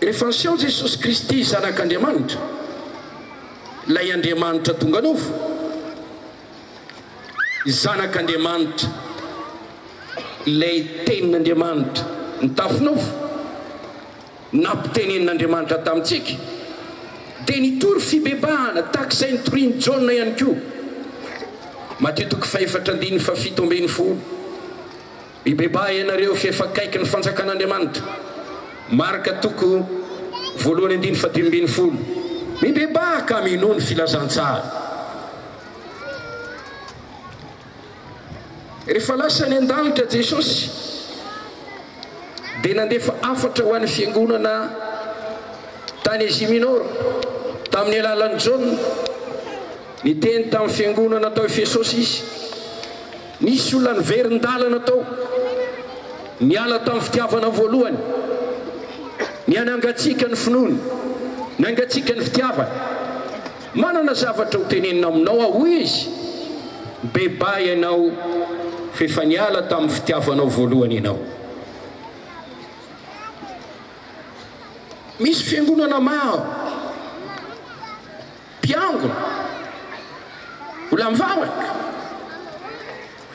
Rehefa niseho Jesosy Kristy Zanak'Andriamanitra, ilay Andriamanitra tonga nofo, Zanak'Andriamanitra, ilay Tenin'Andriamanitra nitafy nofo, nampitenenin'Andriamanitra tamintsika, dia nitory fibebahana tahaka izay nitorian'i Jaona ihany koa. Matio toko fahefatra andininy fahafito ambin'ny folo. Mibebaha ianareo f'efa akaiky ny fanjakan'Andriamanitra. Marka toko voalohany andininy fahadimy ambin'ny folo. Mibebaha ka minoa ny filazantsara. Rehefa lasa any an-danitra Jesosy dia nandefa hafatra ho an'ny fiangonana tany Asie Minor tamin'ny alalan'i Jaona. Niteny tamin'ny fiangonana tao Efesosy izy. Nisy olona niverin-dalana tao, niala tamin'ny fitiavana voalohany, nihanangatsiaka ny finoany, nangatsiaka ny fitiavany. Manana zavatra ho tenenina aminao aho, hoy izy, Mibebaha ianao, fa efa niala tamin'ny fitiavanao voalohany ianao. Misy fiangonana maro. Mpiangona, mbola mivavaka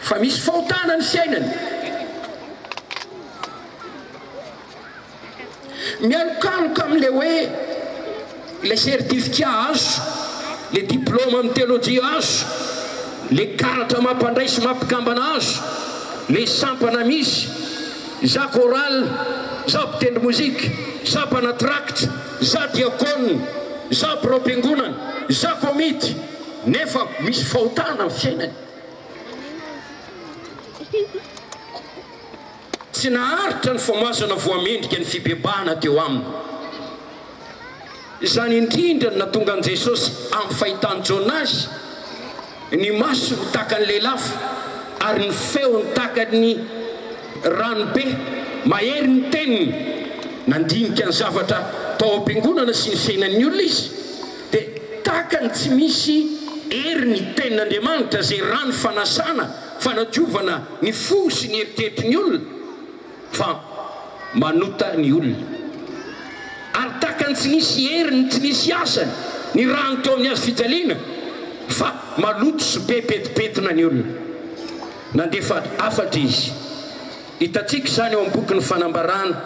fa misy fahotana ny fiainany. Mialokaloka amin'ilay hoe ilay certificat azo, ilay diplôme amin'ny théologie azo, ilay karatra mampandray sy mampikambana azo, ilay sampana misy, za chorale, za mpitendry mozika, za mpanatracte. Za diakona, za biraom-piangonana, za komity, nefa misy fahotana amin'ny fiainany. Tsy naharitra ny famoazana voamendrika ny fibebahana teo aminy. Izany indrindra no nahatonga an'i Jesosy amin'ny fahitan'i Jaona azy, Ny masony tahaka ny lelafo, ary ny feony tahaka ny rano be, mahery ny teniny. Nandinika ny zavatra tao am-piangonana sy ny fiainan'ny olona izy, dia tahaka ny tsy misy hery ny tenin'Andriamanitra, izay rano fanasana, fanadiovana ny fo sy ny eritreritry ny olona. Fa manota ny olona. Ary tahaka ny tsy nisy heriny, tsy nisy asany, ny rano teo amin'ny hazo fijaliana, fa maloto sy be pentimpentina ny olona. Nandefa hafatra izy. Hitantsika izany ao amin'ny bokin'ny Fanambarana,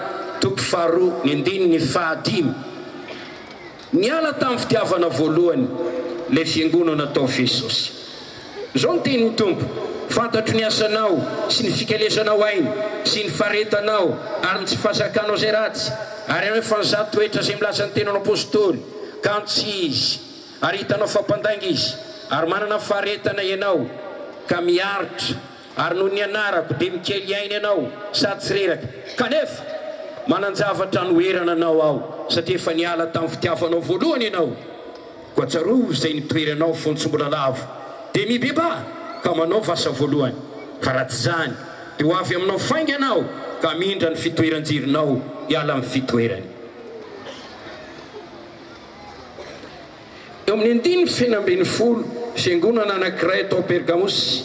toko faharoa, ny andininy fahadimy. Niala tamin'ny fitiavana voalohany ilay fiangonana tao Efesosy. Izao no tenin'ny Tompo, Fantatro ny asanao, sy ny fikelesanao aina, sy ny faharetanao, ary ny tsy fahazakanao izay ratsy, ary ianao efa nizaha toetra izay milaza ny tenany ho apostoly, kanjo tsy izy, ary hitanao fa mpandainga izy, ary manana faharetana ianao, ka miaritra. Ary noho ny anarako dia mikely aina ianao sady tsy reraka. Kanefa, manan-javatra hanoherana anao aho, satria efa niala tamin'ny fitiavanao voalohany ianao. Koa tsarovy izay nitoeranao fony tsy mbola lavo, dia mibebaha ka manaova asa voalohany. Fa raha tsy izany, dia ho avy aminao faingana aho ka hamindra ny fitoeran-jironao hiala amin'ny fitoerany. Eo amin'ny andininy fahenina ambin'ny folo, fiangonana anankiray tao Pergamosy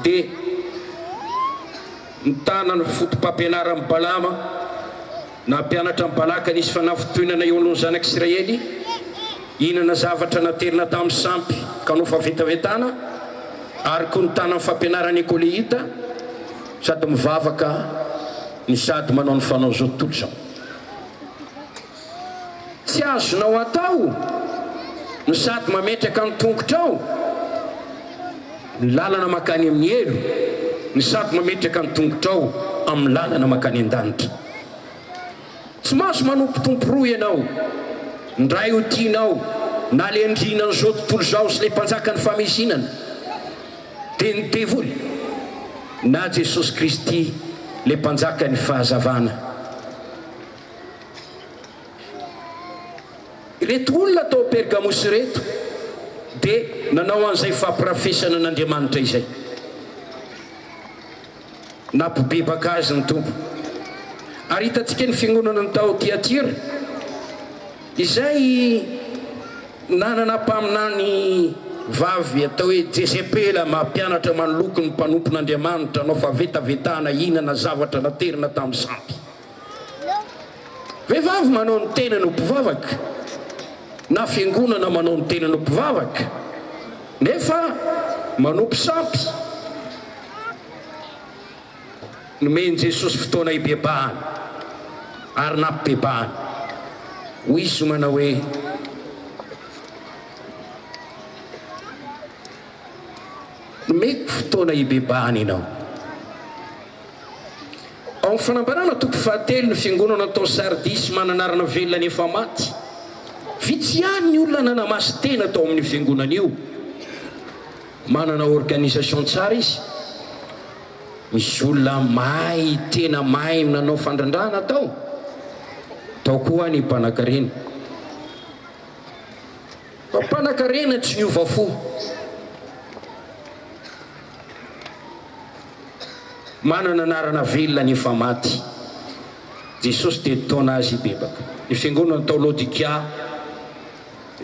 dia nitana ny foto-pampianaran'i Balama, nampianatra an'i Balaka nisy fanafintohinana eo anoloan'ny zanak'Isiraely, hihinana zavatra naterina tamin'ny sampy ka nofavetaventana, ary koa nitana ny fampianaran'ny Nikolaita, sady mivavaka ny sady manao ny fanao izao tontolo izao. Tsy azonao atao no sady mametraka ny tongotrao ny lalana mankany amin'ny helo no sady mametraka ny tongotrao amin'ny lalana mankany an-danitra. Tsy mahazo manompo tompo roa ianao, ny ray ho tianao na ilay andrianan'izao tontolo izao sy ilay mpanjakan'ny fahamasinana, dia ny devoly, na Jesosy Kristy ilay mpanjakan'ny fahazavana. Ireto olona tao Pergamosy ireto dia nanao an'izay fampirafesana an'Andriamanitra izay. Nampibebaka azy ny Tompo. Ary hitantsika ny fiangonana tao Tyatira izay nanana mpaminany vavy atao hoe Jezebela mampianatra manoloko ny mpanompon'Andriamanitra hanao fahavetavetana hihinana zavatra naterina tamin'ny sampy. Vehivavy manao ny tenany ho mpivavaka na fiangonana manao ny tenany ho mpivavaka nefa manompo sampy. Nomen'i Jesosy fotoana hibebahana ary nampibebahana. Hoy Izy manao hoe. Nomeko fotoana hibebahana ianao. Ao amin'ny Fanambarana toko fahatelo, ny fiangonana tao Sardisy manana anarana velona nefa maty. Vitsy ihany ny olona nanamasin-tena tao amin'io fiangonana io. Manana organisation tsara izy. Misy olona mahay tena mahay nanao fandrindrana tao. Tao koa ny mpanankarena. Fa mpanankarena tsy niova fo. Manana anarana velona nefa maty. Jesosy dia nitaona azy hibebaka. Ny fiangonana tao Laodikia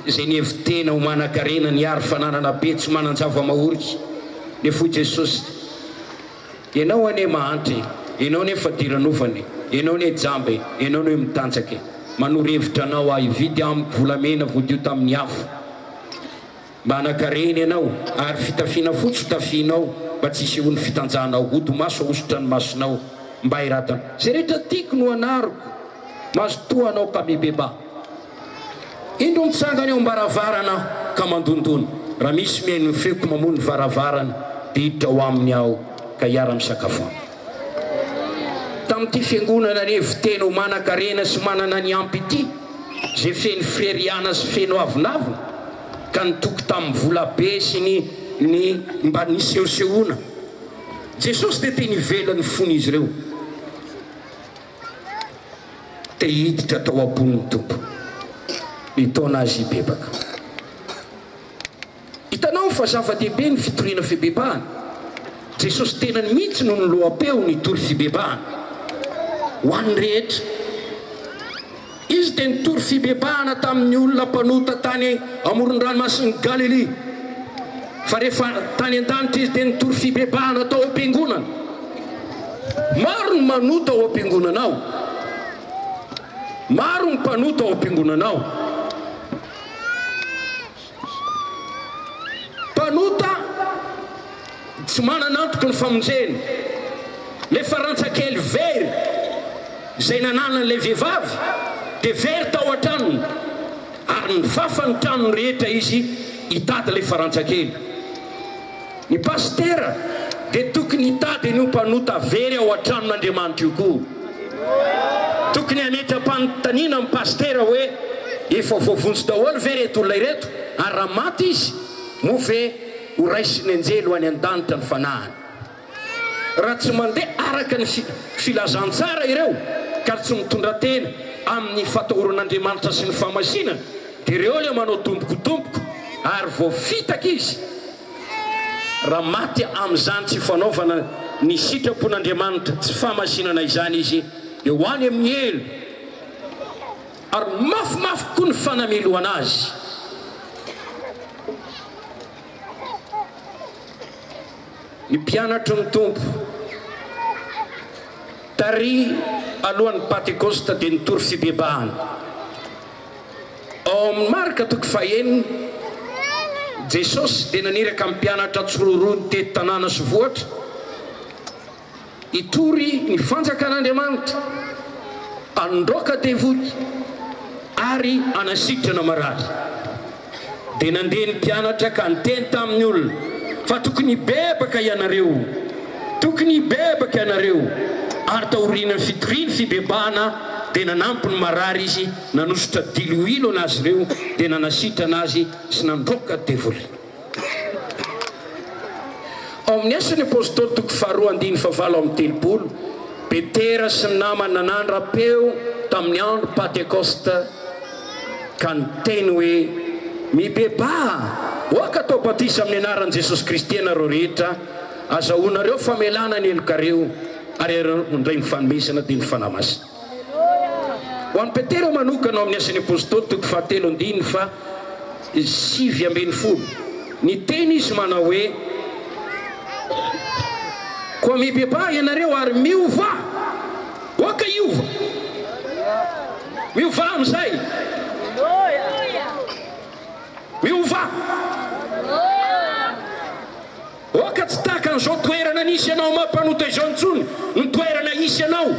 izay nihevi-tena ho manankarena niary fananana be tsy manan-java-mahory. Nefa hoy Jesosy, Ianao anie mahantra e, ianao anie fadiranovana e, ianao anie jamba e, ianao anie mitanjaka e. Manoro hevitra anao aho hividy amiko volamena voadio tamin'ny afo. Mba hanan-karena ianao, ary fitafiana fotsy ho tafianao, mba tsy hisehoan'ny fitanjahanao, hodi-maso ahosotra ny masonao, mba hiratanao. Izay rehetra tiako no anariko, mazotoa anao ka mibebaha. Indro mitsangana eo am-baravarana aho ka mandondona, raha misy mihaino ny feoko mamoha ny varavarana, dia hiditra ao aminy aho ka hiara-misakafo aminy. Tamin'ity fiangonana nihevi-tena ho manan-karena sy manana ny ampy ity, izay feno fireriana sy feno avonavona, ka nitoky tamin'ny vola be sy ny ny mba nisehosehoana. Jesosy dia teny ivelan'ny fon'izy ireo. Te hiditra tao am-pony ny Tompo. Nitaona azy hibebaka. Hitanao fa zava-dehibe ny fitoriana fibebahana. Jesosy tenany mihitsy no niloa-peo nitory fibebahana ho an'ny rehetra. Izy dia nitory fibebahana tamin'ny olona mpanota tany amoron-dranomasin'i Galilia. Fa rehefa tany an-danitra Izy dia nitory fibebahana tao am-piangonana. Maro ny manota ao am-piangonana ao. Maro ny mpanota ao am-piangonana ao. Mpanota tsy manana antoky ny famonjena. Ilay farantsakely very izay nananan'ilay vehivavy dia very tao an-tranony ary nifafa ny tranony rehetra izy hitady ilay farantsakely. Ny pasitera dia tokony hitady an'io mpanota very ao an-tranon'Andriamanitra io koa. Tokony hametra-panontaniana amin'ny pasitera hoe, Efa voavonjy daholo ve ireto olona ireto? Ary raha maty izy, moa ve ho raisin'ny anjely ho any an-danitra ny fanahiny? Raha tsy mandeha araka ny filazantsara ireo ka tsy mitondra tena amin'ny fatahoran'Andriamanitra sy ny fahamasinana, dia ireo ilay manao Tompoko, Tompoko, ary voafitaka izy. Raha maty amin'izany tsy fanaovana ny sitrapon'Andriamanitra, tsy fahamasinana izany izy, dia ho any amin'ny helo, ary mafimafy kokoa ny fanamelohana azy. Ny mpianatry ny Tompo, tary alohan'ny Pantekosta dia nitory fibebahana. Ao amin'ny Marka toko fahenina, Jesosy dia naniraka ny mpianatra tsiroaroa nitety tanàna sy vohitra hitory ny fanjakan'Andriamanitra, handroaka devoly ary hanasitrana marary. Dia nandeha ny mpianatra ka niteny tamin'ny olona fa tokony hibebaka ianareo, tokony hibebaka ianareo. Ary taorian'ny fitoriany fibebahana dia nanampy ny marary izy, nanosotra diloilo an'azy ireo, dia nanasitrana azy sy nandroaka devoly. Ao amin'ny Asan'ny Apostoly toko faharoa andininy fahavalo amby 30, Petera sy ny namany nanandra-peo tamin'ny andro Pantekosta ka niteny hoe, Mibebaha, aoka atao batisa amin'ny anaran'i Jesosy Kristy ianareo rehetra, azahoanareo famelana ny helokareo, ary handray ny fanomezana dia ny Fanahy Masina. Ho an'i Petera manokana ao amin'ny Asan'ny Apostoly toko fahatelo andininy faha 19, niteny izy manao hoe, Koa mibebaha ianareo ary miovà, aoka hiova. misy anao maha mpanota izao intsony ny toerana hisy anao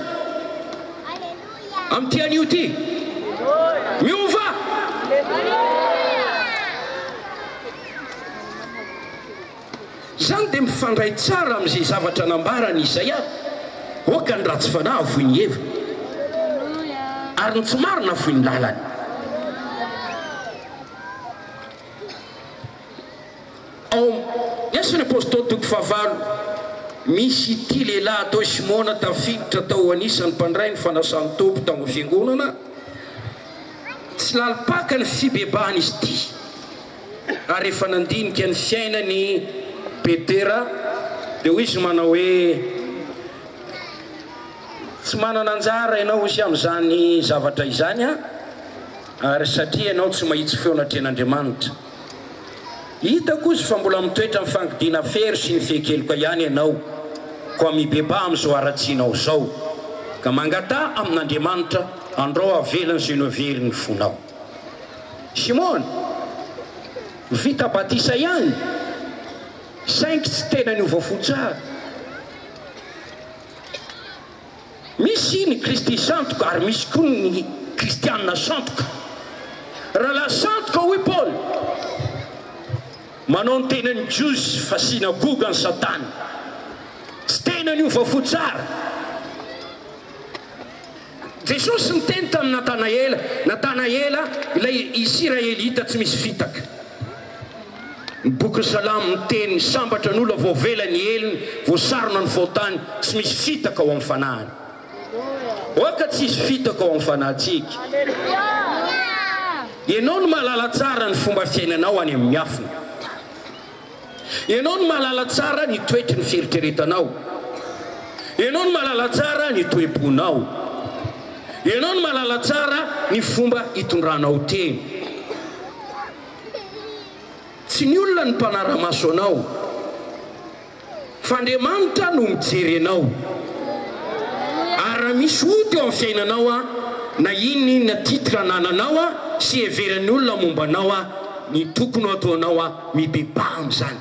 amin'ity anio ity. Miova! Izany dia mifandray tsara amin'izay zavatra nambaran'i Izaia, Aoka ny ratsy fanahy hafoy ny heviny, ary ny tsy marina hafoy ny lalany. Ao amin'ny Asan'ny Apostoly toko fahavalo, misy ity lehilahy atao hoe Simona tafiditra tao ho anisan'ny mpandray ny fanasan'ny Tompo tao amin'ny fiangonana. Tsy lalim-paka ny fibebahana izy ity. Ary rehefa nandinika ny fiainany i Petera, dia hoy izy manao hoe, Tsy manana anjara ianao, hoy izy, amin'izany zavatra izany, ary satria ianao tsy mahitsy feo anatrehan'Andriamanitra. Hitako, hoy izy, fa mbola mitoetra amin'ny fangidiana fery sy ny fehin-keloka ihany ianao, koa mibebaha amin'izao haratsianao izao, ka mangataha amin'Andriamanitra, andrao havelany izay noheverin'ny fonao. Simona, vita batisa ihany, saingy tsy tena niova fo tsara. Misy ny Kristy sandoka ary misy koa ny kristiana sandoka. Rahalahy sandoka hoy Paoly, manao ny tenany Jiosy fa synagogan'i Satana. Tsy tena niova fo tsara. Jesosy niteny tamin'i Natanaela, Natanaela, ilay Isiraelita tsy misy fitaka. Ny bokin'ny Salamo miteny, Sambatra ny olona voavela ny helony, voasarona ny fahotany, tsy misy fitaka ao amin'ny fanahiny. Aoka tsy hisy fitaka ao amin'ny fanahintsika. Ianao no mahalala tsara ny fomba fiainanao any amin'ny miafina. Ianao no mahalala tsara ny toetry ny fieritreretanao. Ianao no mahalala tsara ny toe-ponao. Ianao no mahalala tsara ny fomba itondranao tena. Tsy ny olona no mpanara-maso anao, fa Andriamanitra no mijery anao. Ary raha misy ota eo amin'ny fiainanao, na inona inona titre anananao sy heveran'ny olona momba anao, ny tokony ho ataonao, mibebaha amin'izany.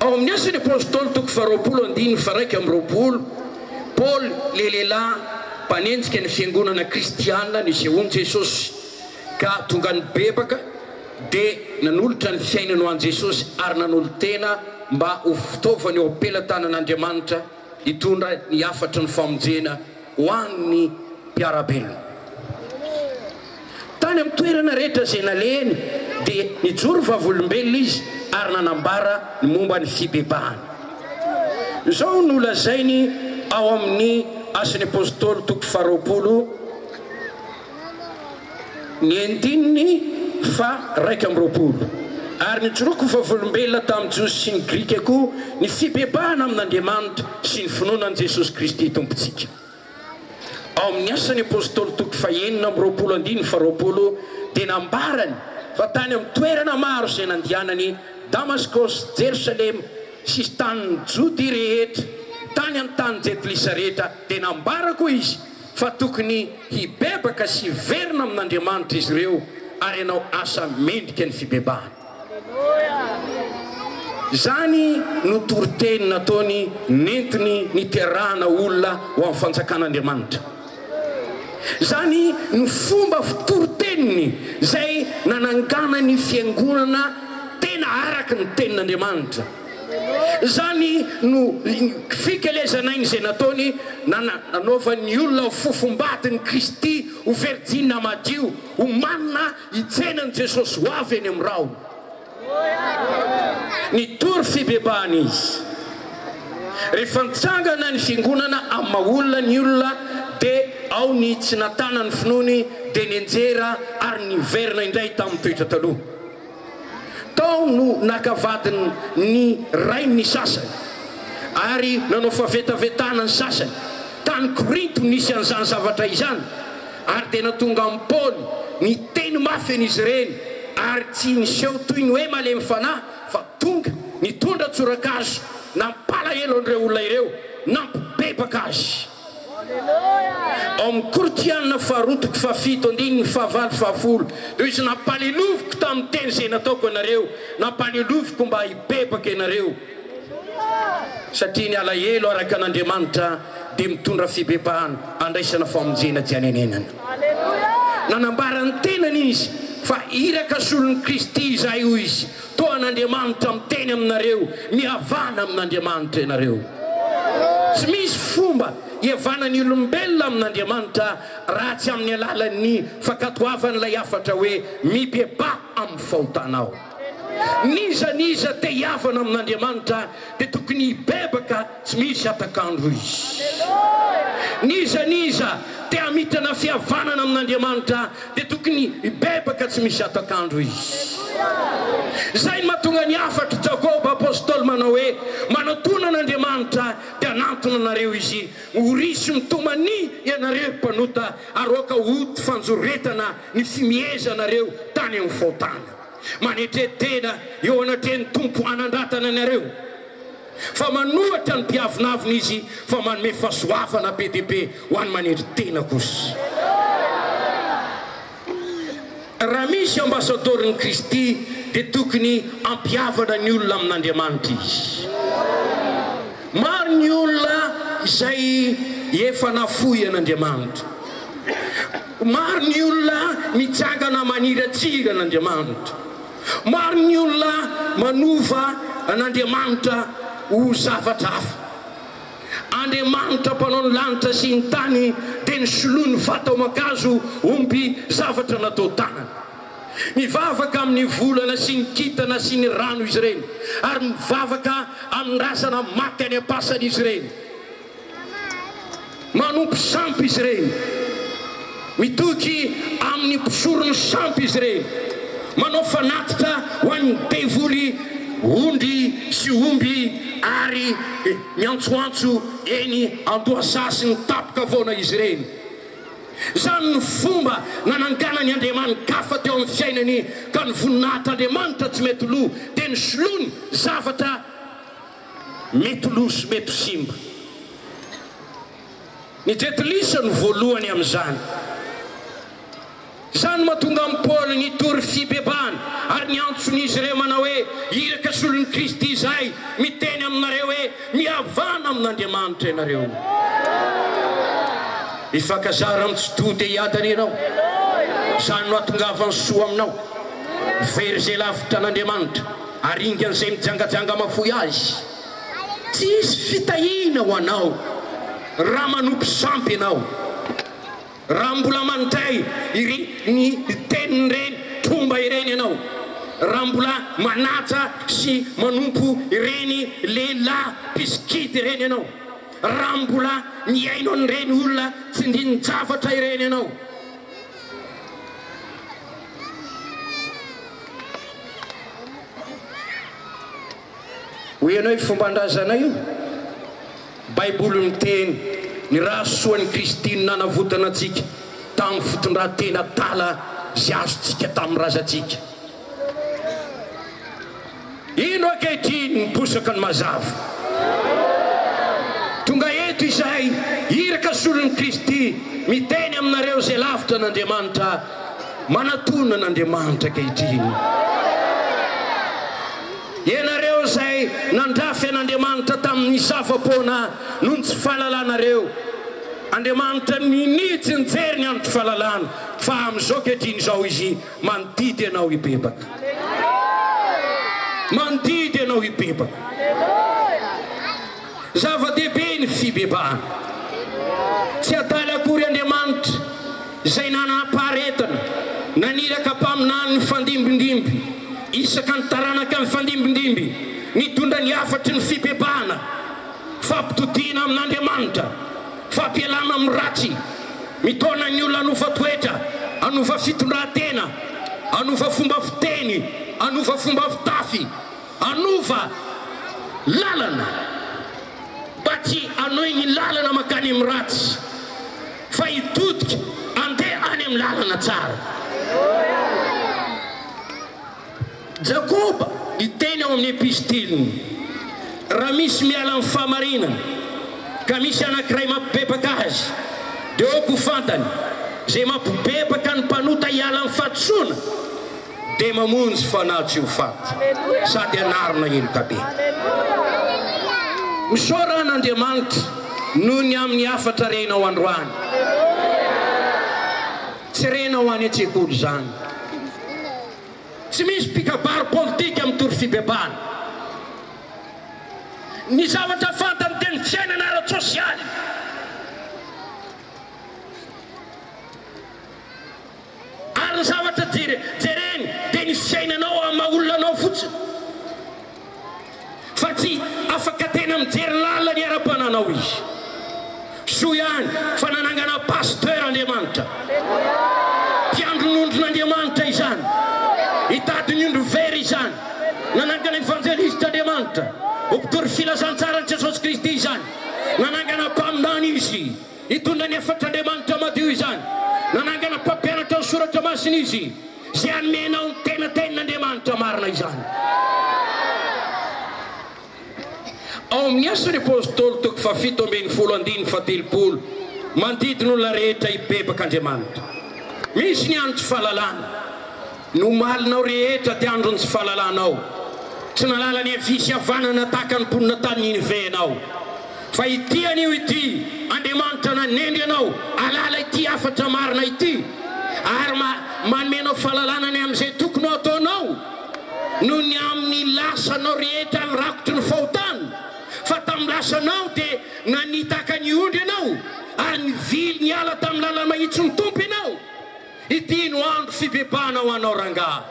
Ao amin'ny Asan'ny Apostoly toko faharoapolo andininy faha-21, Paoly, ilay lehilahy mpanenjika ny fiangonana kristiana nisehoan'i Jesosy ka tonga nibebaka, dia nanolotra ny fiainany ho an'i Jesosy ary nanolo-tena mba ho fitaovana eo am-pelatanan'Andriamanitra hitondra ny hafatry ny famonjena ho an'ny mpiara-belona. Tany amin'ny toerana rehetra izay nalehany dia nijoro vavolombelona izy ary nanambara ny momba ny fibebahana. Izao no lazainy ao amin'ny Asan'ny Apostoly toko faharoapolo ny andininy faha-21, Ary nijoroako vavolombelona tamin'ny Jiosy sy ny Grika koa ny fibebahana amin'Andriamanitra sy ny finoana an'i Jesosy Kristy Tompontsika. Ao amin'ny Asan'ny Apostoly toko fahenina amby roapolo andininy faharoapolo dia nambarany fa tany amin'ny toerana maro izay nandehanany, Damaskosy, Jerosalema, sisin-tanin'ny Jodia rehetra, tany amin'ny tany jentilisa rehetra, dia nambara koa izy fa tokony hibebaka sy hiverina amin'Andriamanitra izy ireo ary hanao asa mendrika ny fibebahana. Izany no toriteny nataony nentiny niterahana olona ho amin'ny fanjakan'Andriamanitra. Izany no fomba fitoriteniny izay nananganany fiangonana tena araka ny tenin'Andriamanitra. Izany no fikelezan'aina izay nataony nanaovany ny olona ho fofombadin'i Kristy, ho virjina madio, ho manina hitsena an'i Jesosy ho avy eny amin'ny rahona. Nitory fibebahana izy. Rehefa nitsangana ny fiangonana amin'ny maha olona ny olona dia ao ny tsy natana ny finoany dia nianjera ary niverina indray tamin'ny toetra taloha. Tao no naka vadin ny rainy ny sasany ary nanao fahavetavetana ny sasany. Tany Korinto no nisy an'izany zavatra izany ary dia nahatonga an'i Paoly niteny mafy an'izy ireny ary tsy niseho toy ny hoe malemy fanahy fa tonga nitondra tsorakazo nampalahelo an'ireo olona ireo, nampibebaka azy. Ao amin'ny Korintiana faharoa toko fahafito andininy fahavalo fahafolo dia hoy izy, Nampaleloviko tamin'ny teny izay nataoko anareo, nampaleloviko mba hibebaka ianareo. Satria ny alahelo araka an'Andriamanitra dia mitondra fibebahana andraisana famonjena tsy anenenana. Nanambara ny tenany izy fa iraka solon'i Kristy izahay, hoy izy, toa an'Andriamanitra miteny aminareo, mihavana amin'Andriamanitra ianareo. Tsy misy fomba hihavanan'ny olombelona amin'Andriamanitra raha tsy amin'ny alalan'ny fankatoavan'ilay hafatra hoe mibebaha amin'ny fahotanao. N'iza n'iza te hihavana amin'Andriamanitra dia tokony hibebaka tsy misy hatak'andro izy. N'iza n'iza te hamitana fihavanana amin'Andriamanitra dia tokony hibebaka tsy misy hatak'andro izy. Izay no mahatonga ny hafatr'i Jakoba apostoly manao hoe, Manatona an'Andriamanitra dia hanantona anareo Izy. Ho risy mitomania ianareo ry mpanota ary aoka hody fanjoretana ny fimehezanareo tany amin'ny fahotana. Manetre tena eo anatrehan'ny Tompo hanandratana anareo. Fa manohatra ny mpiavonavona Izy fa manome fahasoavana be dia be ho an'ny manetry tena kosa. Raha misy ambasadaorin'i Kristy dia tokony hampihavana ny olona amin'Andriamanitra izy. Maro ny olona izay efa nafoy an'Andriamanitra. Maro ny olona mitsangana maniratsira an'Andriamanitra. Maro ny olona manova an'Andriamanitra ho zavatra hafa. Andriamanitra mpanao ny lanitra sy ny tany dia nisoloany vato aman-kazo, omby, zavatra natao tanana. Mivavaka amin'ny volana sy ny kintana sy ny rano izy ireny, ary mivavaka amin'ny razana maty any am-pasana izy ireny. Manompo sampy izy ireny. Mitoky amin'ny mpisoron'ny sampy izy ireny. Manao fanatitra ho an'ny devoly ondry sy omby ary miantsoantso eny an-dohasaha sy ny tampon-kavoana izy ireny. Izany no fomba nananganany andriamani-kafa teo amin'ny fiainany ka ny voninahitr'Andriamanitra tsy mety lo dia nosoloany zavatra Mety lo sy mety ho simba. Ny jentilisa no voalohany amin'izany. Izany no mahatonga an'i Paoly nitory fibebahana ary niantso an'izy ireo manao hoe, Iraka solon'i Kristy izahay, miteny aminareo hoe, Mihavana amin'Andriamanitra ianareo. Mifankazara amin'ny Tsitoha dia hiadana ianao. Izany no hahatongavan'ny soa aminao. Very izay lavitra an'Andriamanitra. Aringany izay mijangajanga mahafoy azy. Tsy hisy fitahiana ho anao raha manompo sampy ianao. Raha mbola mandray ireny tenin'ireny tromba ireny ianao. Raha mbola manaja sy manompo ireny lehilahy mpisikidy ireny ianao. Raha mbola mihaino an'ireny olona tsindrin-javatra ireny ianao. Hoy ianao io fomban-drazanay io. Baiboly miteny ny ra soan'i Kristy no nanavotana antsika tamin'ny fitondran-tena adala izay azontsika tamin'ny razantsika. Indro ankehitriny miposaka ny mazava. Tonga eto izahay, iraka solon'i Kristy, miteny aminareo izay lavitra an'Andriamanitra, manatona an'Andriamanitra ankehitriny. Ianareo izay nandrafy an'Andriamanitra tamin'ny zava-poana noho ny tsy fahalalanareo, Andriamanitra ninia tsy nijery ny amin'ny tsy fahalalana, fa amin'izao ankehitriny izao Izy Mandidy anao hibebaka. Mandidy anao hibebaka. Zava-dehibe ny fibebahana. Tsy adala akory Andriamanitra izay nanam-paharetana, naniraka mpaminany nifandimbindimby, isaka ny taranaka nifandimbindimby, nitondra ny hafatry ny fibebahana, fampitodiana amin'Andriamanitra, fampialana amin'ny ratsy. Mitaona ny olona hanova toetra, hanova fitondran-tena, hanova fomba fiteny, hanova fomba fitafy, hanova lalana mba tsy hanohy ny lalana mankany amin'ny ratsy fa hitodika handeha any amin'ny lalana tsara. Jakoba niteny ao amin'ny epistiliny, Raha misy miala amin'ny fahamarinana. ka misy anankiray mampibebaka azy, dia aoka ho fantany, izay mampibebaka ny mpanota hiala amin'ny fahadisoana, dia mamonjy fanahy tsy ho faty, sady hanarona heloka be. Misaora an'Andriamanitra noho ny amin'ny hafatra renao androany. Tsy renao any an-tsekoly izany. Tsy misy mpikabary politika mitory fibebahana. Ny zavatra fantany dia ny fiainana ara-tsosialy. Ary ny zavatra jereny dia ny fiainanao amin'ny maha olona anao fotsiny. Fa tsy afaka tena mijery lalina ny ara-pananao izy. Soa ihany fa nanangana pasteur Andriamanitra. Mpiandry ny ondrin'Andriamanitra izany. Hitady ny ondry very izany. Nanangana evanjelista Andriamanitra. Ho mpitory filazantsaran'i Jesosy Kristy izany. Nanangana mpaminany Izy. Hitondra ny hafatr'Andriamanitra madio izany. Nanangana mpampianatra ny Soratra Masina Izy. Izay hanome anao ny tena tenin'Andriamanitra marina izany. Ao amin'ny Asan'ny Apostoly toko fahafito ambinifolo andininy fahatelopolo, mandidy ny olona rehetra hibebaka Andriamanitra. Misy ny andro tsy fahalalana. Ny omalinao rehetra dia andron'ny tsy fahalalanao. Tsy nahalala ny havia sy havanana tahaka ny mponina tany Ninive ianao. Fa ity anio ity, Andriamanitra nanendry anao hahalala ity hafatra marina ity, ary manome anao fahalalana ny amin'izay tokony ho ataonao noho ny amin'ny lasanao rehetra rakotry ny fahotana. Fa tamin'ny lasanao dia nanitaka ny ondry ianao, ary nivily niala tamin'ny lala-mahitsin'ny Tompo ianao. Ity no andro fibebahana ho anao rangahy.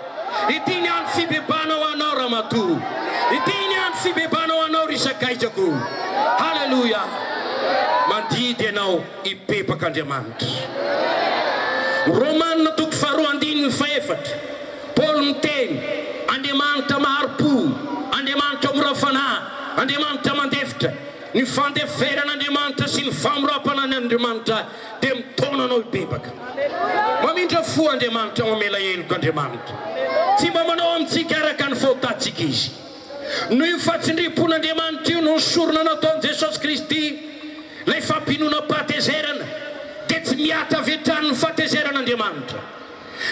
Ity ny andro fibebahana ho anao ramatoa. Ity ny andro fibebahana ho anao ry sakaizako. Haleloia. Mandidy ianao hibebaka Andriamanitra. Romana toko faharoa andininy fahefatra. Paoly miteny, Andriamanitra mahari-po, Andriamanitra mora fanahy, Andriamanitra mandefitra. Ny fandeferan'Andriamanitra sy ny famoram-panahin'Andriamanitra dia mitaona anao hibebaka. Mamindra fo Andriamanitra, mamela heloka Andriamanitra. Tsy mba manao amintsika araka ny fahotantsika Izy. Noho io fahatsindriam-pon'Andriamanitra io, noho ny sorona nataon'i Jesosy Kristy, ilay fampiononam-pahatezerana, dia tsy mihatra avy hatrany ny fahatezeran'Andriamanitra.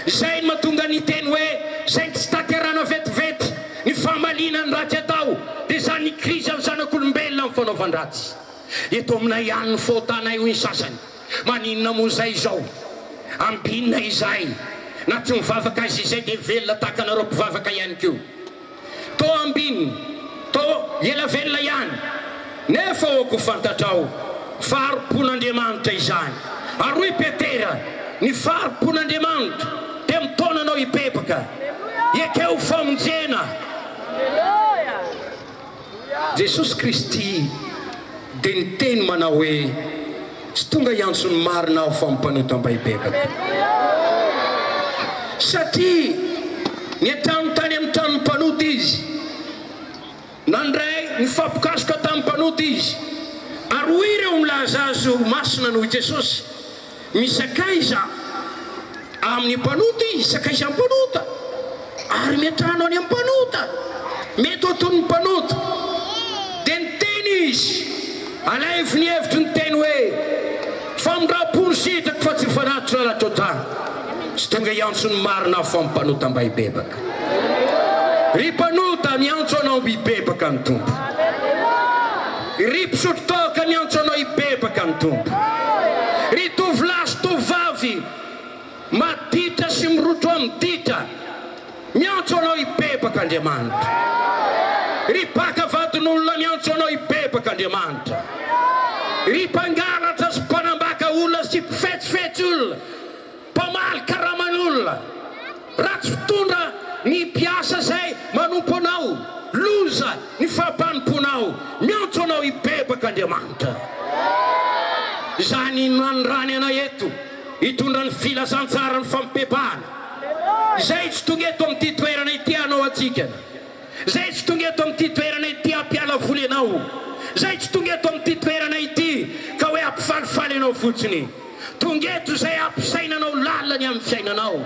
Izay no mahatonga ny teny hoe saingy tsy tanterahana vetivety ny famaliana ny ratsy atao, dia izany ny krizan'ny zanak'olombelona amin'ny fanaovan-dratsy. Eto aminay ihany ny faotanay hoy ny sasany. Maninona moa izay izao? Ambinina izahay. Na tsy mivavaka aza izay dia velona tahaka anareo mpivavaka ihany koa. Toa ambinina, toa ela velona ihany. Nefa aoka ho fantatrao fa fahari-pon'Andriamanitra izany. Ary hoy Petera, ny fahari-pon'Andriamanitra dia mitaona anao hibebaka. Ekeo famonjena. Jesosy Kristy dia niteny manao hoe, Tsy tonga hiantso ny marina Aho fa ny mpanota mba hibebaka. Satria niantrano tany amin'ny tranon'ny mpanota Izy, nandray nifampikasoka tamin'ny mpanota Izy, ary hoy ireo milaza Azy ho masina noho i Jesosy, Misakaiza amin'ny mpanota izy, sakaiza amin'ny mpanota, ary miantrano any amin'ny mpanota. Mety ho toy ny mpanota. Dia niteny izy, Alaivo ny hevitry ny teny hoe, Famindram-po no sitrako fa tsy fanatitra ara-totana. Tsy tonga hiantso ny marina aho fa ny mpanota mba hibebaka. Ry mpanota, miantso anao hibebaka ny Tompo. Ry mpisotro toaka, miantso anao hibebaka ny Tompo. Ry tovolahy sy tovovavy maditra sy mirotro amin'ny ditra, miantso anao hibebaka Andriamanitra. Ry mpaka vadin'olona, miantso anao hibebaka Andriamanitra. Ry mpangalatra sy mpanambaka olona sy mpifetsifetsy olona, Mpamaly karaman'olona, ratsy fitondra ny mpiasa izay manompo anao, loza ny fampanompoanao, miantso anao hibebaka Andriamanitra. Izany no anirany anay eto hitondra ny filazantsaran'ny fampibebahana. Izay tsy tonga eto amin'ity toerana ity hanao hatsikana. Izay tsy tonga eto amin'ity toerana ity hampiala voly anao. Izay tsy tonga eto amin'ity toerana ity ka hoe hampifalifaly anao fotsiny. Tonga eto izay hampisaina anao lalina ny amin'ny fiainanao.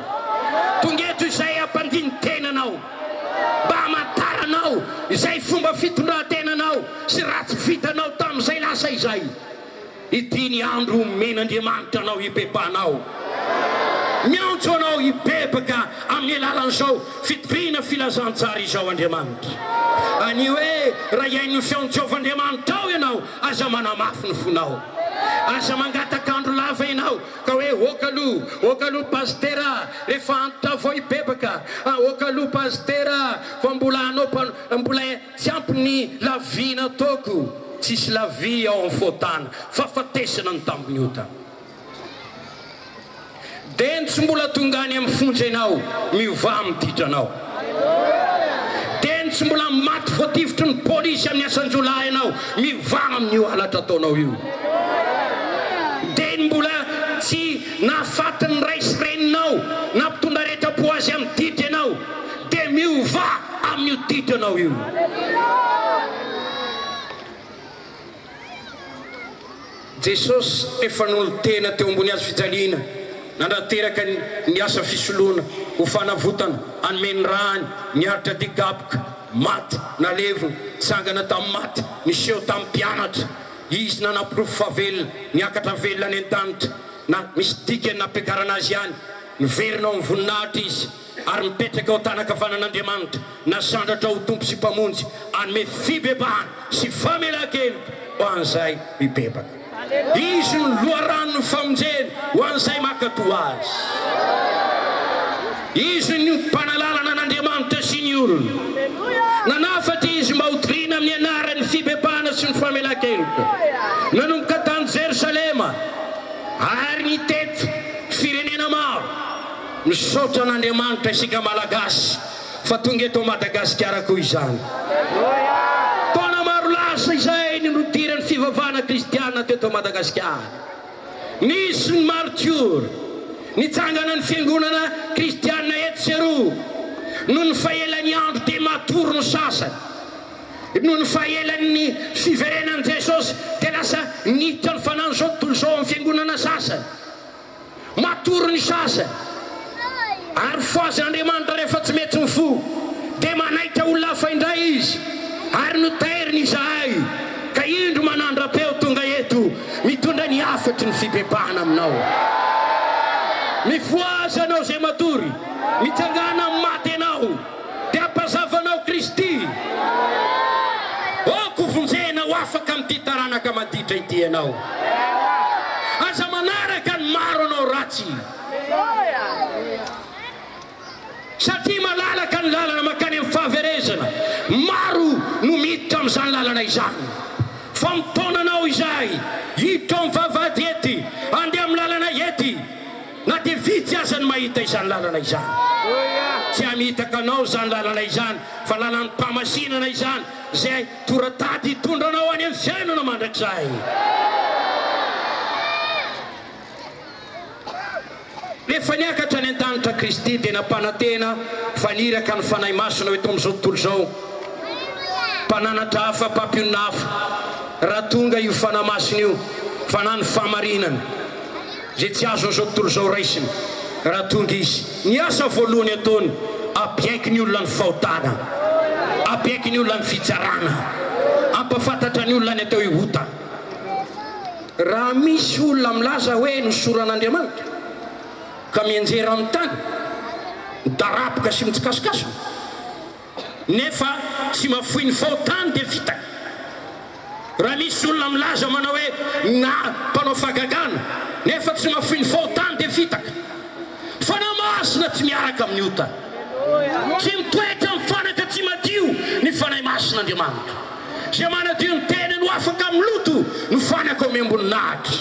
Tonga eto izay hampandini-tena anao. Mba hamantaranao izay fomba fitondran-tenanao sy ratsy vitanao tamin'izay lasa. izay. Ity ny andro omen'Andriamanitra anao hibebahanao. Miantso anao hibebaka amin'ny alalan'izao fitoriana filazantsara izao Andriamanitra. Anio hoe raha hihaino ny feon'i Jehovah Andriamanitrao ianao, aza manamafy ny fonao. Aza mangataka andro lava ianao ka hoe ok aloha, ok aloha pasitera a, rehefa antitra vao hibebaka, ok aloha pasitera a, fa mbola hanao mbola Tsy ampy ny la vie nataoko, tsisy la vie ao amin'ny fahotana, fahafatesana ny tambin'ny ota. Dia tsy mbola tonga any amin'ny fonja ianao, miovà amin'ny ditranao. Dia tsy mbola maty voatifitry ny polisy amin'ny asan-jiolahy ianao, miovà amin'io halatra ataonao io. Dia mbola tsy nahafaty ny ray sy reninao, nampitondra aretim-po azy amin'ny ditra ianao, dia miovà amin'io ditranao io. Jesosy efa nolo-tena teo ambony hazo fijaliana, nandrateraka ny asa fisoloana ho fanavotana, hanome ny rany, niaritra digaboka, maty, nalevina, nitsangana tamin'ny maty, niseho tamin'ny mpianatra, Izy nanaporofo fa velona, niakatra velona any an-danitra, na misy dikany nampiakarana Azy ihany, niverina ao amin'ny voninahitra Izy. ary mipetraka eo an-tanan-kavanan'Andriamanitra, nasandratra ho Tompo sy Mpamonjy, hanome fibebahana sy famelan-keloka ho an'izay mibebaka. Izy no loharanon'ny famonjena ho an'izay mankatò Azy. Izy no mpanalalana an'Andriamanitra sy ny olona. Nanafatra Izy mba hotorina amin'ny anarany ny fibebahana sy ny famelan-keloka. Nanomboka tany Jerosalema ary nitety firenena maro. Misaotra an'Andriamanitra isika Malagasy fa tonga eto Madagasikara koa izany. Taona maro lasa izay no nidiran'ny fivavahana kristiana teto Madagasikara. Nisy ny martiora, nitsangana ny fiangonana kristiana etsy sy eroa. Noho ny fahelan'ny andro dia matory ny sasany. Noho ny fahelan'ny fiverenan'i Jesosy dia lasa niditra ny fanahin'izao tontolo izao amin'ny fiangonana sasany. Matory ny sasany, ary fohazin'Andriamanitra rehefa tsy mety mifoha, dia manaitra olona hafa indray Izy, ary notairiny izahay, ka indro manandra-peo tonga eto mitondra ny hafatry ny fibebahana aminao. Mifohaza ianao izay matory, mitsangàna amin'ny maty ianao, dia hampazava anao Kristy. Aoka ho vonjena ho afaka amin'ity taranaka maditra ity ianao. Aza manaraka ny maro anao ratsy. Satria malalaka ny lalana mankany amin'ny fahaverezana, maro no miditra amin'izany lalana izany. Fa mitaona anao izahay hiditra ao amin'ny vavahady ety, handeha amin'ny lalana ety. Na dia vitsy aza ny mahita izany lalana izany. Tsy hamitaka anao izany lalana izany, fa lalan'ny mpamasinana izany, izay tora-tady hitondra anao any amin'ny fiainana mandrakizay. Rehefa niakatra any an-danitra Kristy dia nampanantena fa niraka ny Fanahy Masina ho eto amin'izao tontolo izao, mpananatra hafa, mpampionona hafa. Raha tonga io Fanahy Masina io, Fanahin'ny fahamarinana, Izay tsy azon'izao tontolo izao raisina raha tonga izy. Ny asa voalohany ataony, ampiaiky ny olona ny fahotana, ampiaiky ny olona ny fitsarana, ampahafantatra ny olona ny atao hoe ota. Raha misy olona milaza hoe nosoran'Andriamanitra ka mianjera amin'ny tany, midaraboka sy mitsikasokasoka, nefa tsy mafoy ny fahotany dia fitaka. Raha misy olona milaza manao hoe na mpanao fahagagana nefa tsy mafoy ny fahotany dia fitaka. Fanahy Masina tsy miaraka amin'ny ota. Tsy mitoetra amin'ny fanaka tsy madio ny Fanahy Masin'Andriamanitra. Izay manadio ny tenany ho afaka amin'ny loto no fanaka omem-boninahitra.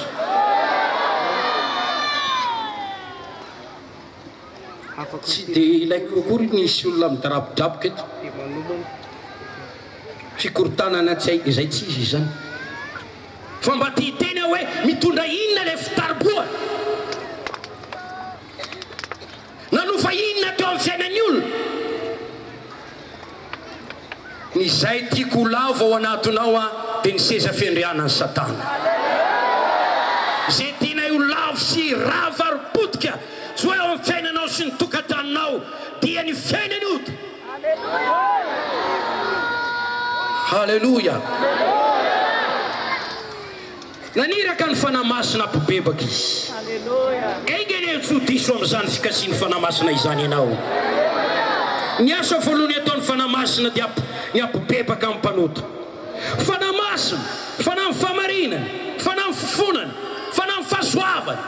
Tsy dia ilaiko akory ny hisy olona midarabodraboka eto. Fikorontanana tsy hay izay tsy izy izany. Fa mba te hiteny aho hoe mitondra inona ilay fitaribohana? Nanova inona teo amin'ny fiainan'ny olona? Ny izay tiako ho lavo ao anatinao aho dia ny seza fiandrianan'i Satana. Izay tianay ho lavo sy rava ary potika tsy ho eo amin'ny fiainanao sy ny tokantranonao dia ny fiainan'ny ota. Haleloia! Naniraka ny Fanahy Masina hampibebaka Izy. Enga anie tsy ho diso amin'izany fikasian'ny Fanahy Masina izany ianao. Ny asa voalohany ataon'ny Fanahy Masina dia ny hampibebaka ny mpanota. Fanahy Masina, Fanahin'ny fahamarinana, Fanahin'ny fifonana, Fanahin'ny fahasoavana.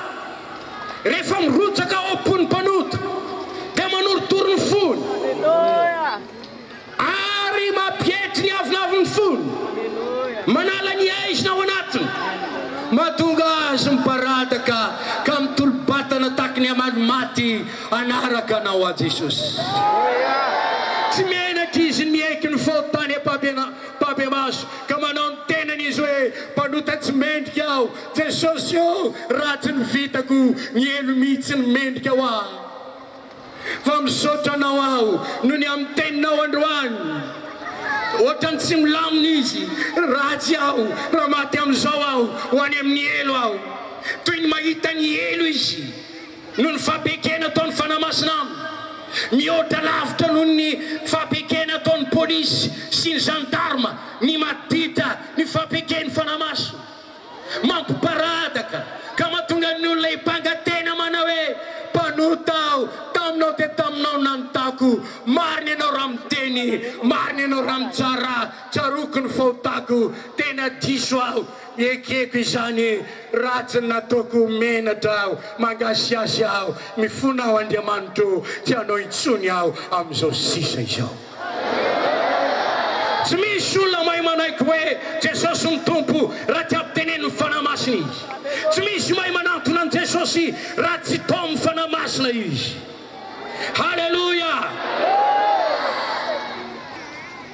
Rehefa mirotsaka ao am-pon'ny mpanota dia manorotoro ny fony. Ary mampietry ny avonavon'ny fony, manala ny haizina ao anatiny, mahatonga azy miparadaka ka mitolo-batana tahaky ny hamaly maty hanaraka Anao aho Jesosy. Tsy menatra izy ny miaiky ny fahotany ampahibemaso ka manao ny tenany izy hoe mpanota tsy mendrika aho, Jesosy ô, ratsy ny vitako, ny helo mihitsy no mendrika ho ahy. Fa misaotra anao aho noho ny amin'ny teninao androany. Ohatran'ny tsy milamina izy. Ratsy aho, raha maty amin'izao aho, ho any amin'ny helo aho. Toy ny mahita ny helo izy noho ny fampiekena ataon'ny Fanahy Masina aminy. Mihoatra lavitra noho ny fampiekena ataon'ny polisy sy ny zandarma ny maditra ny fampieken'ny Fanahy Masina. Mampiparadaka ka mahatonga ny olona himpanga tena manao hoe, Mpanota aho, taminao dia taminao nanotako, marina ianao raha miteny, marina ianao raha mitsara, tsaroako ny fahotako, tena diso aho, ekeko izany, ratsy ny nataoko, menatra aho, mangasiasy aho, mifona aho Andriamanitro, tsy hanao intsony aho amin'izao sisa izao. Tsy misy olona mahay manaiky hoe Jesosy no Tompo raha tsy ampitenenin'ny Fanahy Masina izy. Tsy misy mahay manantona an'i Jesosy raha tsy taomin'ny Fanahy Masina izy. Haleloia!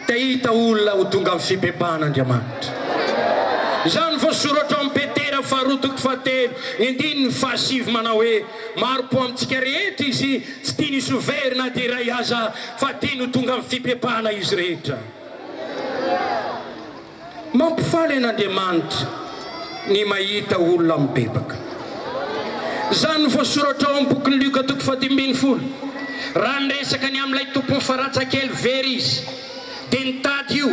Te hahita olona ho tonga amin'ny fibebahana Andriamanitra. Izany voasoratra ao amin'ny Petera faharoa toko fahatelo, ny andininy fahasivy manao hoe, Mari-po amintsika rehetra Izy, Tsy tiany hisy ho very na dia iray aza fa tiany ho tonga amin'ny fibebahana izy rehetra. Mampifaly an'Andriamanitra ny mahita olona mibebaka. Izany no voasoratra ao amin'ny bokin'i Lioka toko fahadimy ambin'ny folo. Raha niresaka ny amin'ilay tompon'ny farantsakely very izy, dia nitady io,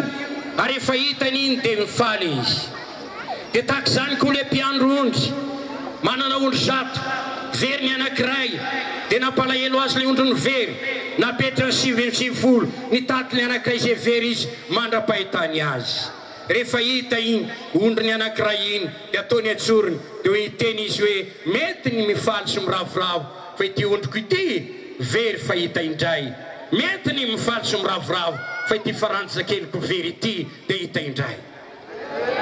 ary rehefa hitany iny dia nifaly izy. Dia tahaka izany koa ilay mpiandry ondry, manana ondry 100, very ny anankiray, dia nampalahelo azy ilay ondriny very, napetrany 99, nitady ilay anankiray izay very izy mandra-pahitany azy. Rehefa hita iny ondriny anankiray iny, dia ataony an-tsorony, dia hoy hiteny izy hoe, Mety ny mifaly sy miravoravo, fa ity ondriko ity very fa hita indray. Mety ny mifaly sy miravoravo, fa ity farantsa keliko very ity dia hita indray.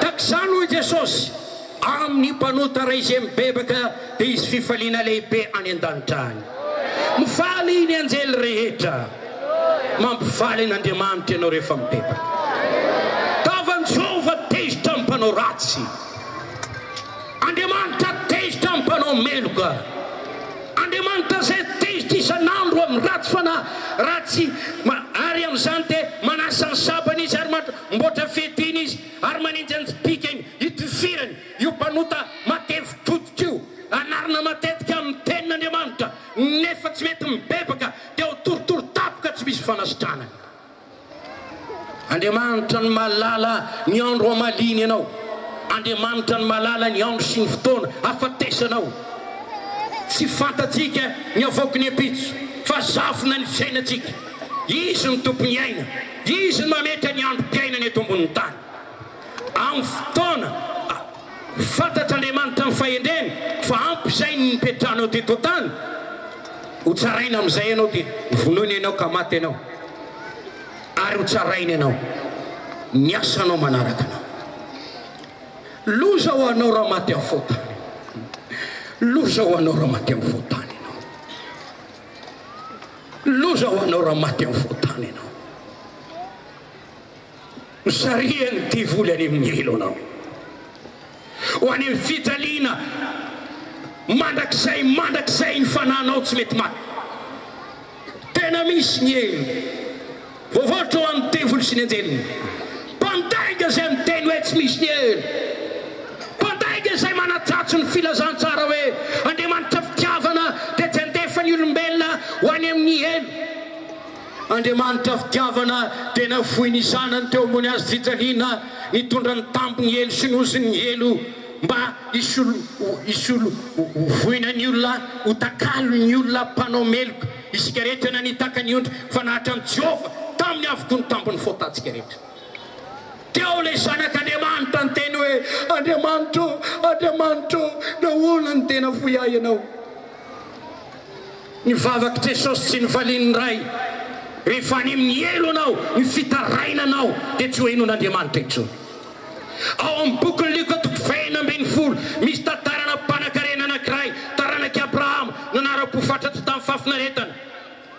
Tahaka izany, hoy Jesosy, amin'ny mpanota iray izay mibebaka dia hisy fifaliana lehibe any an-danitra any. Mifaly ny anjely rehetra. Mampifaly an'Andriamanitra ianao rehefa mibebaka. Tavan'i Jehovah tezitra amin'ny mpanao ratsy. Andriamanitra tezitra amin'ny mpanao meloka. Andriamanitra izay tezitra isan'andro amin'ny ratsy fanahy, ratsy, ary amin'izany dia manasa ny sabany izy ary Mboatra fiadiana izy ary manenjy ny tsipìkany hitifirany io mpanota matevin-koditra io. Anarina matetika amin'ny Tenin'Andriamanitra nefa tsy mety mibebaka dia ho torotoro tampoka tsy misy fanasitranana. Andriamanitra no mahalala ny andro hamaliany anao. Andriamanitra no mahalala ny andro sy ny fotoana hahafatesanao. Tsy fantatsika ny havoaky ny ampitso fa zavona ny fiainantsika. Izy no tompon'ny aina. Izy no mametra ny androm-piainana eto ambonin'ny tany. Amin'ny fotoana fantatr'Andriamanitra amin'ny fahendreny fa ampy izay ny nipetrahanao teto an-tany, hotsaraina amin'izay ianao dia vonoina ianao ka maty ianao, ary hotsaraina ianao ny asanao manaraka anao. Loza ho anao raha maty amin'ny fahotana ianao. Loza ho anao raha maty amin'ny fahotana ianao. Loza ho anao raha maty amin'ny fahotana ianao. Hosarihan'ny devoly any amin'ny helo anao. Ho any amin'ny fijaliana mandrakizay mandrakizay ny fanahinao tsy mety maty. Tena misy ny helo. Voavoatra ho an'ny devoly sy ny anjeliny. Mpandainga izay miteny hoe tsy misy ny helo. Mpandainga izay manatsatso ny filazantsara hoe Andriamanitra fitiavana dia tsy handefa ny olombelona ho any amin'ny helo. Andriamanitra fitiavana dia nafoy ny Zanany teo ambony hazofijaliana nitondra ny tambin'ny helo sy ny ozon'ny helo. mba hisolo hisolo ho voina ny olona, ho takalon'ny olona mpanao meloka. Isika rehetra nanitaka ny ondry fa nahatra an'i Jehovah taminy avokoa ny tambin'ny fahotantsika rehetra. Teo ilay Zanak'Andriamanitra niteny hoe, Andriamanitra ô, Andriamanitra ô, nahoana no tena fohy ahy Ianao? Ny vavak'i Jesosy tsy novalian'ny Ray. Rehefa any amin'ny helo ianao, ny fitarainanao dia tsy ho henon'Andriamanitra intsony. Ao amin'ny bokin'i Lioka toko fahenina ambin'ny folo, misy tantarana mpanankarena anankiray, taranak'i Abrahama, nanara-po fatratra tamin'ny fahafinaretana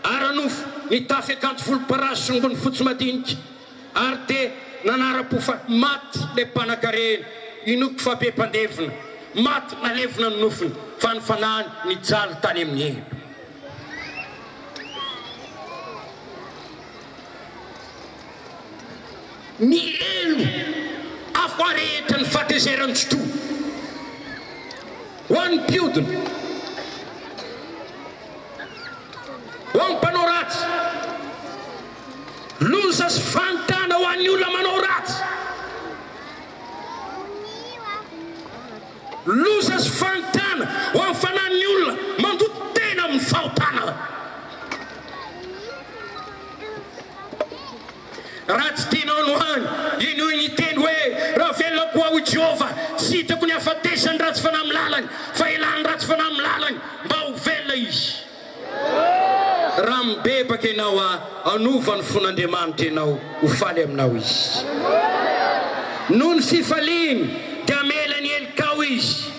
ara-nofo, nitafy akanjo volomparasy sy ongony fotsy madinika, ary dia nanara-po fa maty ilay mpanankarena, inoako fa be mpandevina, maty nalevina ny nofony, fa ny fanahiny nijaly tany amin'ny helo. Ny helo afo arehitra ny fahatezeran'ny Tsitoha ho an'ny mpiodina, ho an'ny mpanao ratsy, loza sy fahantana ho an'ny olona manao ratsy, loza sy fahantana ho an'ny fanahin'ny olona mandoto tena amin'ny fahotana. Raha tsy tianao no hany, henoy ny teny hoe, Raha velona koa aho, hoy Jehovah, tsy hitako ny hahafatesan'ny ratsy fanahy amin'ny lalany, fa hialan'ny ratsy fanahy amin'ny lalany, mba ho velona izy. Raha mibebaka ianao, hanova ny fon'Andriamanitra ianao, ho faly aminao Izy. Noho ny fifaliany, dia hamela ny helokao Izy.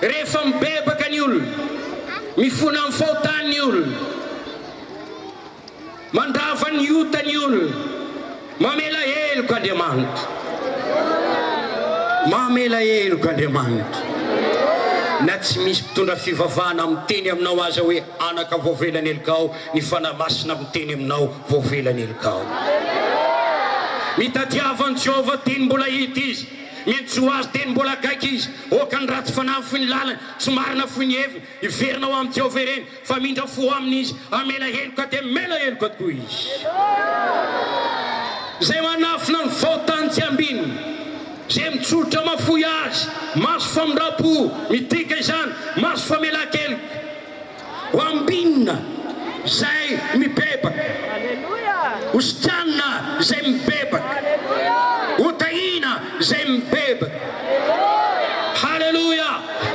Rehefa mibebaka ny olona, mifona amin'ny fahotany ny olona, Mandrava ny ota ny olona. Mamela heloka Andriamanitra. Mamela heloka Andriamanitra. Na tsy misy mpitondra fivavahana miteny aminao aza hoe anaka voavela ny helokao, ny Fanahy Masina miteny aminao voavela ny helokao. Mitadiava an'i Jehovah teny mbola hita izy. Miantsoa azy teny mbola akaiky izy. Aoka ny ratsy fanahy foy ny lalany, tsy marina foy ny heviny. Hiverina ho amin'i Jehovah ireny. Fa hamindra fo aminy Izy, hamela heloka dia hamela heloka tokoa Izy. Izay manafina ny fahotany tsy ambininy, izay mitsotra mahafoy azy, maso famindram-po, midika izany, maso famelan-keloka, ho ambinina izay mibebaka, ho sitranina izay mibebaka, ho tahiana izay mibebaka. Haleloia!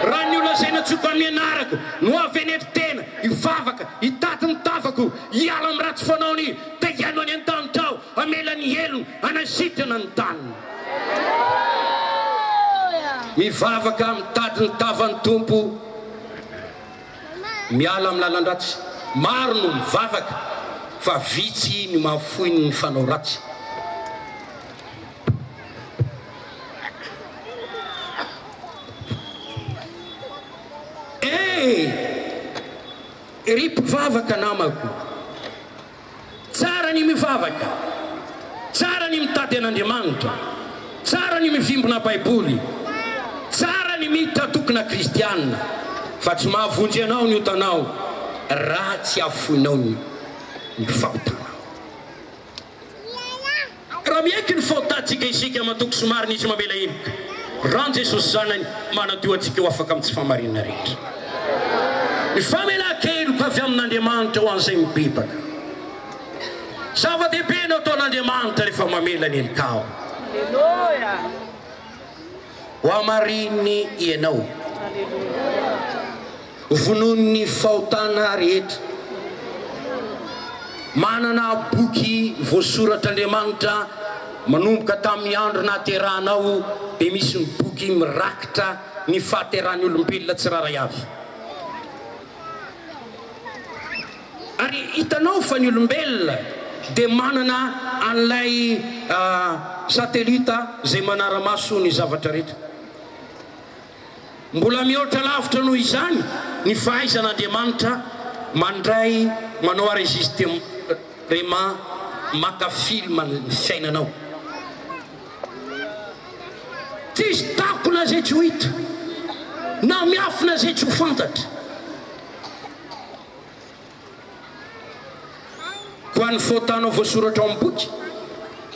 Raha ny olona izay nantsoiko amin'ny anarako, No avy hanetry tena, hivavaka, hitady ny tavako, hiala amin'ny ratsy fanaony, te hihaino any an-danitra aho, hamela ny helony, hanasitrana ny taniny. Mivavaka, mitady ny tavan'ny Tompo, miala amin'ny lalan-dratsy. Maro no mivavaka, fa vitsy ny mahafoy ny fanao ratsy. Eh! Ry mpivavaka namako, tsara ny mivavaka, tsara ny mitady an'Andriamanitra, tsara ny mivimbina Baiboly, tsara ny miditra tokona kristiana, fa tsy mahavonjy anao ny otanao raha tsy afoinao ny fahotanao. Raha miaiky ny fahotantsika isika, matoky sy marina Izy mamela heloka. Rà Jesosy Zanany manadio antsika ho afaka amin'ny tsy fahamarinana rehetra. Ny famelan-keloka avy amin'Andriamanitra ho an'izay mibebaka. Zava-dehibe no ataon'Andriamanitra rehefa mamela ny helokao. Ho hamarininy ianao. Vonoiny ny fahotana rehetra. Manana boky voasoratr'Andriamanitra manomboka tamin'ny andro nahaterahanao dia misy ny boky mirakitra ny fahaterahan'ny olombelona tsirairay avy. Ary hitanao fa ny olombelona dia manana an'ilay satelita izay manara-maso ny zavatra rehetra. Mbola mihoatra lavitra noho izany ny fahaizan'Andriamanitra mandray manao enregistrement maka film ny fiainanao. Tsisy takona izay tsy ho hita, na miafina izay tsy ho fantatra. Koa ny faotanao voasoratra ao amin'ny boky,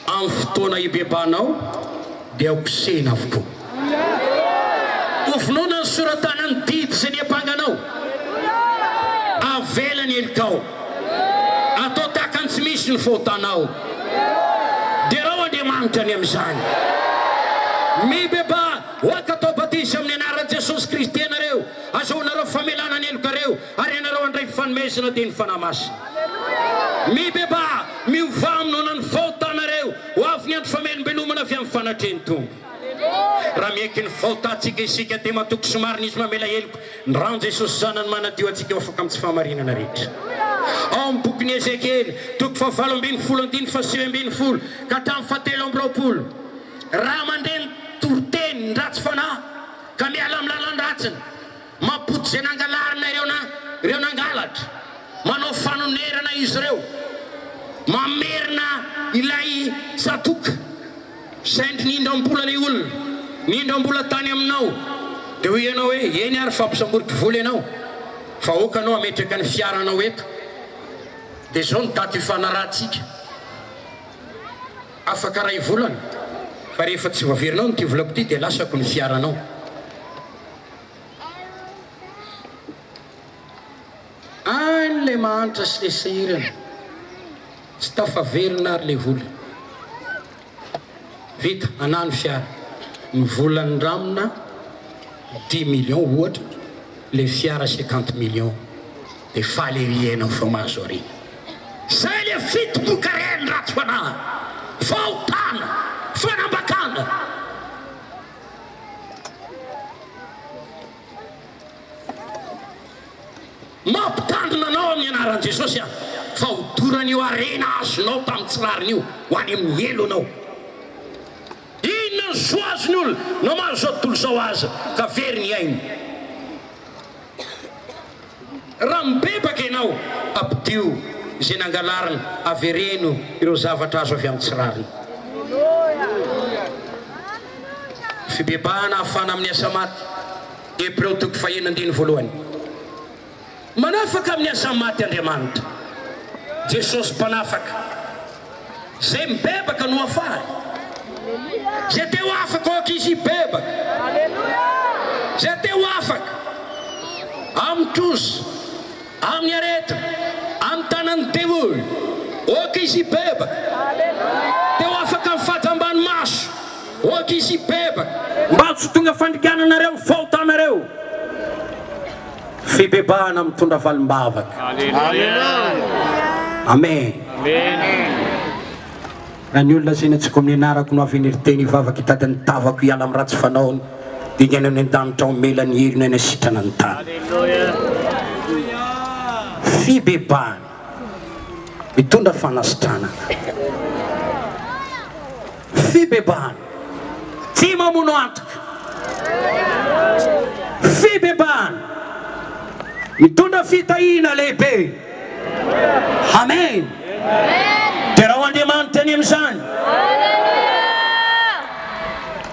amin'ny fotoana hibebahanao, dia ho kosehina avokoa. Hovonoina ny sora-tanan'ny didy izay niampanga anao. Avela ny helokao. Atao tahaka ny tsy misy ny fahotanao. Derao Andriamanitra ny amin'izany. Mibebaha, hoaka atao batisa amin'ny anaran'i Jesosy Kristy ianareo, azahoanareo famelana ny helokareo, ary ianareo handray fanomezana dia ny Fanahy Masina. Mibebaha, miovà amin'ny ny fahotanareo, ho avy ny andro famelombelomana avy amin'ny fanatrehan'ny Tompo. Raha miaiky ny fahotantsika isika dia matoky sy marina Izy mamela heloka. Ny ran'i Jesosy Zanany manadio antsika ho afaka amin'ny tsy fahamarinana rehetra. Ao amin'ny bokin'i Ezekiela, toko fahavalo ambin'ny folo andininy faha-19 ka hatramin'ny fahatelo amby roapolo, Raha mandre ny toriteny ny ratsy fanahy ka miala amin'ny lalan-dratsiny, mampody izay nangalarina ireo na ireo nangalatra, manao fanonerana izy ireo, mamerina ilay tsatoka. Saingy nindram-bola ilay olona, nindram-bola tany aminao, dia hoy ianao hoe, eny ary fa ampisamboriko vola ianao, fa aoka anao hametraka ny fiaranao eto, dia izao ny daty ifanarahantsika, afaka iray volana, fa rehefa tsy voaverinao ity volako ity dia lasako ny fiaranao. Any ilay mahantra sy ilay sahirana, tsy tafaverina ary ilay vola. Vita, anah ny fiara. Ny vola nindramina dix millions ohatra, ilay fiara cinquante millions. Dia faly ery enao fa mahazo harena. Zay le fitombokaren'ny ratsy fanahy, fahotana, fanambakana. Mampitandrina anao amin'ny anaran'i Jesosy aho fa hodoran'io harena azonao tamin'ny tsy rariny io ho any amin'ny helo ianao. Inona ny zo azon'ny olona na mahazo izao tontolo izao aza ka very ny ainy? Raha mibebaka ianao, ampidio izay nangalarina, avereno ireo zavatra azo avy amin'ny tsy rariny. Fibebahana ahafahana amin'ny asa maty. Hebreo toko fahenina andininy voalohany. Manafaka amin'ny asa maty Andriamanitra. Jesosy Mpanafaka. Izay mibebaka no afahany. Izay te ho afaka aoka izy hibebaka. Izay te ho afaka amin'ny trosa, amin'ny aretina, amin'ny tanan'ny devoly, aoka izy hibebaka. Te ho afaka amin'ny fahajamban'ny maso. Aoka izy hibebaka. Mba tsy ho tonga fandringananareo ny fahotanareo. Fibebahana mitondra valim-bavaka. Amen. Raha ny olona izay nantsoiko amin'ny anarako no avy hanery-teny hivavaka hitady ny tavako hiala amin'ny ratsy fanaony, dia hiaina any an-danitra aho hamela ny helony hanasitrana ny tany. Fibebahana mitondra fanasitranana. Fibebahana. Tsy mamono antoka. Fibebahana. Mitondra fitahiana lehibe. Amen. Derao Andriamanitra ny amin'izany.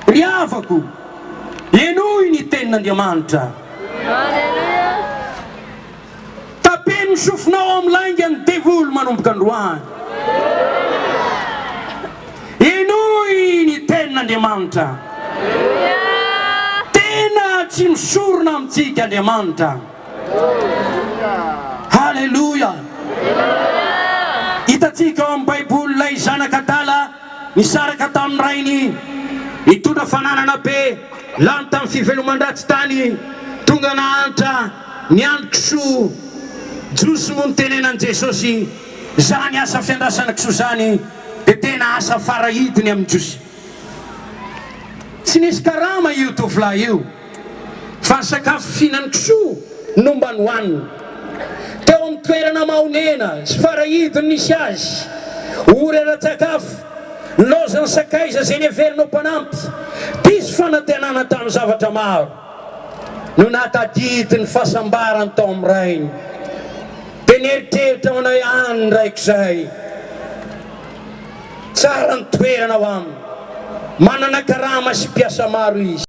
Ry havako, henoy ny tenin'Andriamanitra. Tapeno ny sofinao amin'ny lainga ny devoly manomboka androany. Henoy ny tenin'Andriamanitra. Tena tsy misorona amintsika Andriamanitra. Haleloia. Hitantsika ao amin'ny Baiboly ilay zanak'adala nisaraka tamin'ny rainy, nitondra fananana be, lany tamin'ny fiveloman-dratsy tany, tonga nahantra. Ny andro kisoa jiosy moa nitenenan'i Jesosy izany asa fiandrasana kisoa izany dia tena asa farahidiny amin'ny jiosy. Tsy nisy karama io tovolahy io fa ny sakafo fihinan'ny kisoa no mba nohaniny. Teo amin'ny toerana mahonena sy farahidiny nisy azy, ory ara-tsakafo, nilaozan'ny sakaiza izay neverina ho mpanampy, diso fanantenana tamin'ny zavatra maro. no nahatadidy ny fahasambarany tao amin'ny rainy, dia nieritreritra manao hoe any ny raiko izay, tsara ny toerana ao aminy, manana karama sy mpiasa maro izy.